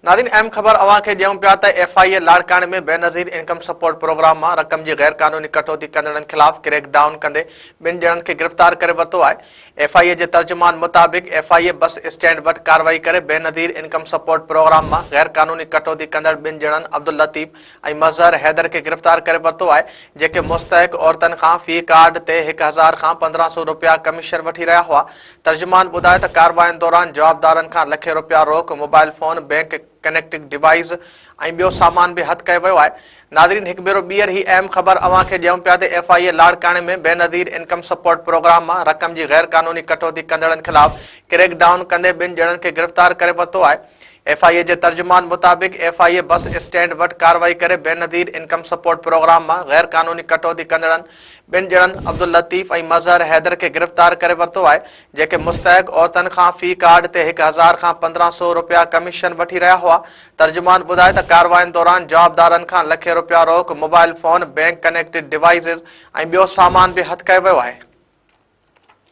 ناظرين اهم خبر اوهان کي ڏيون پيا ته ايف I اي لاڙڪاڻي ۾ بينظير انڪم سپورٽ پروگرام مان رقم جي غير قانوني ڪٽوتي ڪندڙن خلاف ڪريڪ ڊائون ڪندي ٻن ڄڻن کي گرفتار ڪري ورتو آهي. ايف I اي جي ترجمان مطابق F I A bus stand وٽ ڪارروائي ڪري بينظير انڪم سپورٽ پروگرام مان غير قانوني ڪٽوتي ڪندڙ ٻن ڄڻن عبداللطيف ۽ مظهر حيدر کي گرفتار ڪري ورتو آهي جيڪي مستحق عورتن کان في ڪارڊ تي 1000 کان 1500 رپيا ڪميشن وٺي رهيا هئا. ترجمان ٻڌايو ته ڪاررواين دوران جوابدارن کان لکين رپيا روڪ، mobile phone, bank connecting device ۽ ٻيو سامان به هٿ ڪيو ويو آهي. ناظرين هڪ ڀيرو ٻيهر هي اهم خبر اوهان کي ڏيون پيا ته ايف I اي لاڙڪاڻي ۾ بينظير انڪم سپورٽ پروگرام مان رقم جي غير قانوني ڪٽوتي ڪندڙن خلاف ڪريڪ ڊائون ڪندي ٻن ڄڻن کي گرفتار ڪري ورتو آهي. ايف I اي جي ترجمان مطابق F I A bus stand وٽ ڪارروائي ڪري بينظير انڪم سپورٽ پروگرام مان غير قانوني ڪٽوتي ڪندڙن ٻن ڄڻن عبداللطيف ۽ مظهر حيدر کي گرفتار ڪري ورتو آهي، جيڪي مستحق عورتن کان في ڪارڊ تي 1000 کان 1500 رپيا ڪميشن وٺي رهيا هئا. ترجمان ٻڌايو ته ڪاررواين دوران جوابدارن کان لکين رپيا روڪ، موبائل فون، بئنڪ ڪنيڪٽڊ ڊوائيسز ۽ ٻيو سامان به هٿ ڪيو ويو آهي.